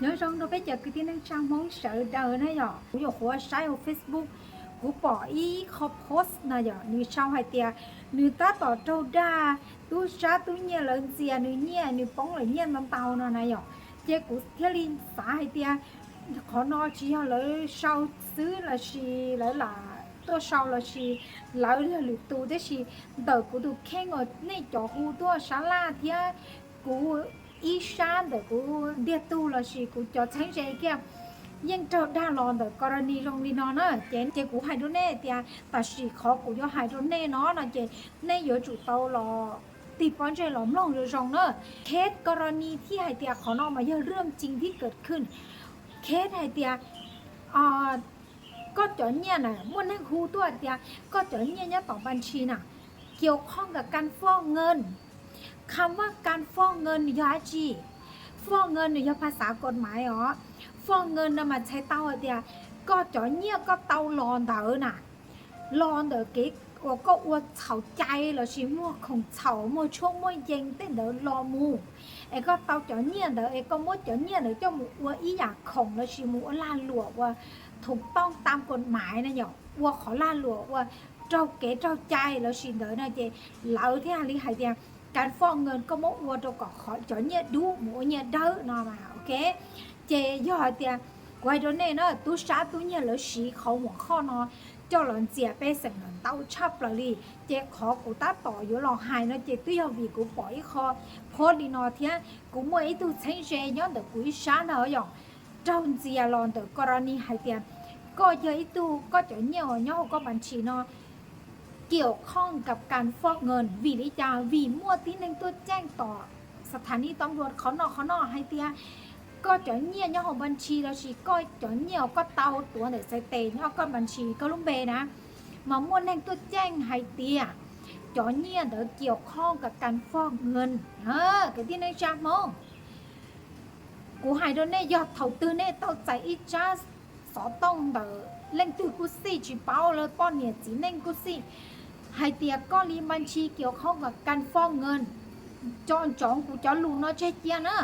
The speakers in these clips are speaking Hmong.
Nyob zoo rau peb cov kwv tij neej tsa Hmoob sawv daws na yom. Kuv nyuam qhuav saib hauv Facebook, kuv pom ib qho post na yom, nws sau hais tias nws tab tom raug dag, tub sab tub nyiag lawv ntxias nws nyiaj, nws poob lawv nyiaj ntau ntau no na yom. Ces kuv thiaj li xav hais tias qhov no tsis yog lawv sau xwb lossis lawv lam tuaj sau lossis lawv yog lwm tus, tab sis ntawm kuv tus kheej uas nej cov hu tuaj sab laj thiab kuv ib sab ntawm kuv ntiag tug lossis kuv cov txheeb ze kiag yeej raug dag los ntawm koroni zoo li no na. Ces, ces kuv hais rau nej tias tam sim qhov kuv yuav hais rau nej no no ces nej yuav tsum tau los tig pob ntseg los mloog zoo zoo na. Case koroni thiaj hais tias qhov no mas yog เรื่องจริงที่เกิดขึ้น. Case hais tias koj cov nyiaj na, muaj neeg hu tuaj tias koj cov nyiaj nyob tom บัญชี na เกี่ยวข้องกับการฟอกเงิน. คำว่าการฟอกเงิน nws yog dab tsi? Foj nkees nws yog phas xav kom mais os. Foj nkees no mas txhais tau hais tias koj cov nyiaj koj tau los ntawd na, los ntawm kev uas koj ua txhaum cai lossis muag khoom txhaum, muag tshuaj muaj yees tej ntawd los mus, es koj tau cov nyiaj ntawd es koj muab cov nyiaj ntawd coj mus ua ib yam khoom lossis mus ua lag luam uas thum tooj tam kom mais na yom, ua qhov lag luam ua raug kev raug cai lossis ntawd no ces lawv thiaj li hais tias kas foj nkees koj muab ua rau kom cov nyiaj dub mus ua nyiaj dawb no mas ok. Ces yog hais tias kuv hais rau nej na, tub sab tub nyiag lawv siv qhov muam khoj no coj los ntxias pej xeem ntau tshaj plaws li. Ces qhov kuv tab tom yuav los hais no ces twb yog vim kuv pom ib qho post li no thiab kuv muaj ib tug txheeb ze nyob ntawm kuv ib sab ntag yom, raug ntxias los ntawm koroni hais tias koj yog ib tug, koj cov nyiaj uas nyob hauv koj บัญชี no เกี่ยวข้องกับการฟอกเงิน vim li cas? Vim muaj tib neeg tuaj ceeb tom สถานีตำรวจ qhov no qhov no hais tias koj cov nyiaj nyob hauv บัญชี lossis koj cov nyiaj uas koj tau tuav ntawm xais tes nyob koj บัญชี koj lub npe na, mas muaj neeg tuaj ceeb hais tias cov nyiaj ntawd เกี่ยวข้องกับการฟอกเงิน. Kwv tij neej tsa Hmoob, kuv hais rau nej, yog thaum twg nej tau txais ib tsab xov tooj ntawm leej twg kuj xij, tsis paub lawv poj niam txiv neej kuj xij, hais tias koj li บัญชี เกี่ยวข้องกับการฟอกเงิน, tso ntsoov kuv cov lus no tseg cia na.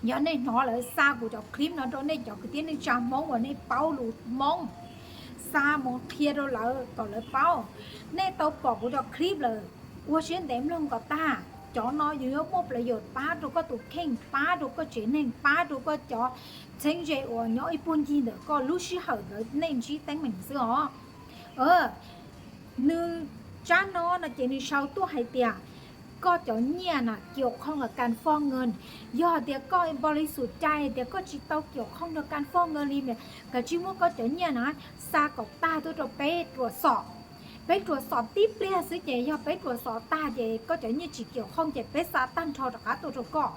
Yog nej hnov lawv xa kuv cov clip no rau nej cov kwv tij neej tsa Hmoob uas nej paub lus Hmoob, xa mus qhia rau lawv kom lawv paub. Nej tau pom kuv cov clip lawm, ua siab ntev mloog kom tag. Cov no yus yuav muaj plaws yam pab rau koj tus kheej, pab rau koj tsev neeg, pab rau koj cov txheeb ze uas nyob ib puag ncig ntawm koj lub sij hawm ntawd nej ntsib teeb meem xwb os. Nws, tsab no no ces nws sau tuaj hais tias koj cov nyiaj na เกี่ยวข้องกับการฟอกเงิน. Yog hais tias koj npau li xum cai hais tias koj tsis tau เกี่ยวข้อง rau kas foj nkees li, kav tsij muab koj cov nyiaj na xa kom tag tuaj rau peb ruam xom. Peb ruam xom tib pliag xwb ces yog peb ruam xom tag ces koj cov nyiaj tsis เกี่ยวข้อง ces peb xa tag nrho rov qab tuaj rau koj.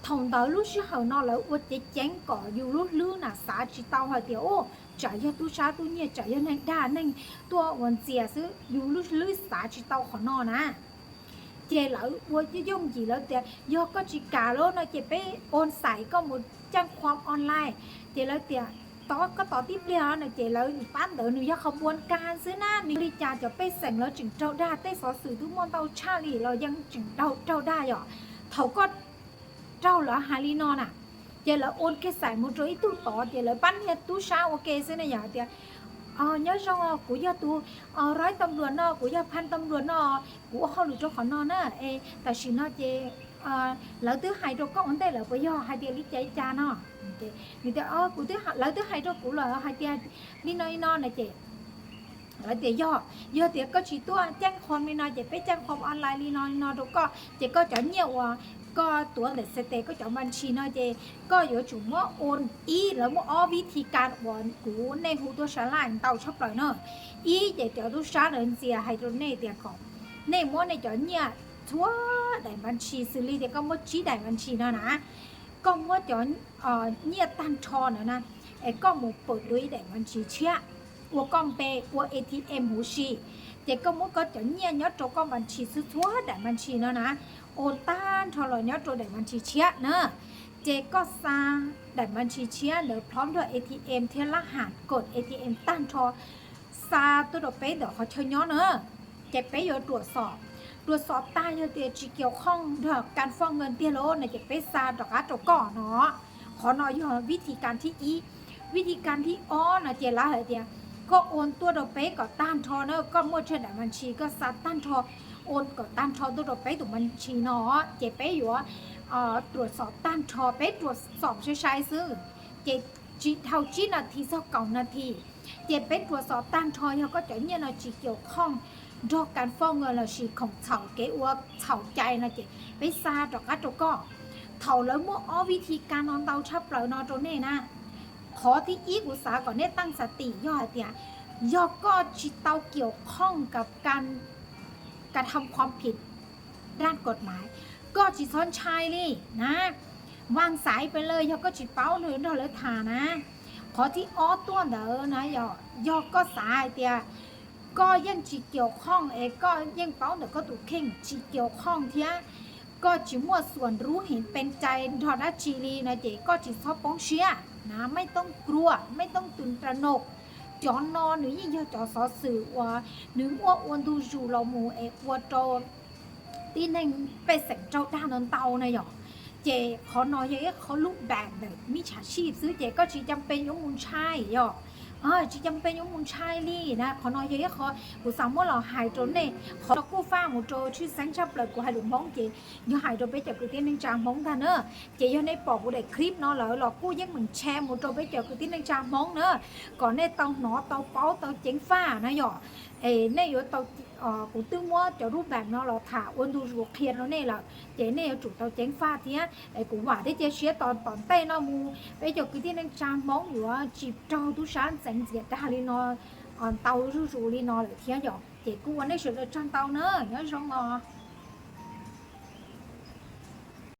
Thaum ntawd lub sij hawm no lawv ua ceev ceev kom yus lub hlwb na xav tsis tau hais tias u, tsam yog tub sab tub nyiag, tsam yog neeg dag neeg tuaj ua ntxias xwb, yus lub hlwb xav tsis tau qhov no na. Ces lawv ua yooj yim lawv tias yog koj tsis kam lawm no ces peb ua xais koj mus ceeb khuam online. Ces lawv tias tos koj tos tib pliag no ces lawv pab ntawd nws yog qhov npuas kas xwb na, nws li cas cov pej xeem lawv tseem raug dag, tej xov xwm twb muaj ntau tshaj li los yeej tseem raug dag yom. Thaum koj raug lawv hais li no na, ces lawv ua kiag xais mus rau ib tug tod ces lawv pab niag tub sab ua ke xwb na yom, tias nyob zoo, kuv yog tus roj tam luam no, kuv yog phan tam luam no, kuv ua hauj lwm rau qhov no na, es tam sim no ces lawv twb hais rau koj ua ntej lawm puas yog hais tias li cas li cas no? Nws tias lawv twb hais rau kuv lawm hais tias li no li no no ces lawv tias yog, yog tias koj tsis tuaj ceeb khuam li no ces peb ceeb khuam online li no li no rau koj ces koj cov nyiaj uas koj tuav ntawm xais tes koj cov บัญชี no ces koj yuav tsum muab ua ib, lawv muab ob vib thi kas uas kuv nej hu tuaj sab laj ntau tshaj plaws na. Ib ces cov tub sab ntawd ntxias hais rau nej tias kom nej muab nej cov nyiaj txhua daim บัญชี xws li tias koj muab tsib daim บัญชี no na, koj muab cov nyiaj tag nrho ntawd na, es koj mus pawm dua ib daim บัญชี tshiab, ua koj npe, ua ATM huv si, ces koj muab koj cov nyiaj nyob rau koj บัญชี txhua txhua daim บัญชี no na, ua tag nrho los nyob rau daim บัญชี tshiab na. Ces koj xa daim บัญชี tshiab ntawd plob nrog ATM thiab lab ham kom ATM tag nrho, xa tuaj rau peb ntawm qhov chaw nyob na. Ces peb yuav ruam xom, ruam xom tag yog tias tsis เกี่ยวข้อง nrog kas foj nkees tiag los no ces peb xa rov qab rau koj no. Qhov no yog vib thi kas thib ib. Vib thi kas thib ob no ces lawv hais tias koj ua tuaj rau peb kom tag nrho na, koj muaj tsawg daim mas ntshis koj xa tag nrho, ua kom tag nrho tuaj rau peb tus mas ntshis no, ces peb yuav ruam xom tag nrho, peb ruam xom sai sai xwb, ces tsis dhau tsib nas this txog kaum nas this, ces peb ruam xom tag nrho, yog koj cov nyiaj no tsis caum khoom nrog kas foj los sis khoom txhaum kev ua txhaum cai no ces peb xa rov qab rau koj. Thaum lawv muaj ob vib thi kas no ntau tshaj plaws no rau nej na. Qhov thib ib kuv xav kom nej teej xav tim yog hais tias yog koj tsis tau caum khoom kas kas tham khom phim daj kod mas, koj tsis txhob ntshai li na. Vas xaiv pes lawm yog koj tsis paub nrog lawv tham na. Qhov thib ob tuaj ntawd na, yog koj xav hais tias koj yeej tsis caum khoom es koj yeej paub ntawm koj tus kheej tsis caum khoom thiab koj tsis muaj xuas nrub heev pes cai nrog dab tsi li no ces koj tsis txhob poob siab na, mej toob kruas mej toob tus nra no. Cov no nws yeej yog cov xov xwm uas nws muaj ua ntu zus los mus es ua rau tib neeg pej xeem raug dag ntau ntau na yom. Ces qhov no yog ib qho lub npam ntawm mij tsham sij xwb ces koj tsis cam pes yuav mus ntshai yom. Tsis cam pes yuav mus ntshai li na, qhov no yog ib qho kuv xav muab los hais rau nej. Qhov no kuj faj mus rau tshwj xeeb tshaj plaws kuv hais lus Hmoob ces yog hais rau peb cov kwv tij neej tsa Hmoob ntag na. Ces yog nej pom kuv daim clip no lawm los kuj yeej meem share mus rau peb cov kwv tij neej tsa Hmoob na, kom nej tau hnov tau paub tau ceev faj na yom. Es nej yuav tau, kuv twb muab cov lub npam no los tham ua ntu zus qhia rau nej lawm ces nej yuav tsum tau ceev faj thiab. Es kuv vam thiab cia siab tos tom ntej no mus peb cov kwv tij neej tsa Hmoob yuav tsis raug tub sab ntxeev ntxias dag li no ntau zuj zus li no lawm thiab yom. Ces kuj ua nej sawv daws tsaug ntau na, nyob zoo os.